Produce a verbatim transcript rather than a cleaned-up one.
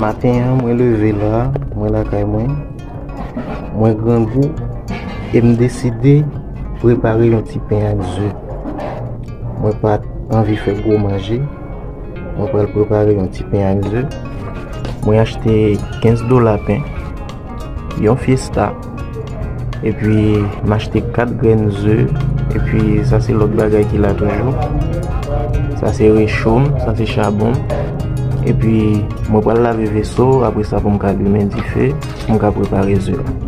Maten an, mwen leve la, mwen lakay mwen. Mwen grangou e m deside prepare yon ti pen ak ze. Mwen pa t anvi fè gwo manje. Mwen pral prepare yon ti pen ak ze. Mwen achte kenz dola pen, yon Fiesta, epi m achte kat grenn ze, epi sa se lòt bagay ki la toujou. Sa se recho m, sa se chabon m. Epi mwen pral lave veso, apre sa pou m ka limen dife, pou m ka prepare ze a.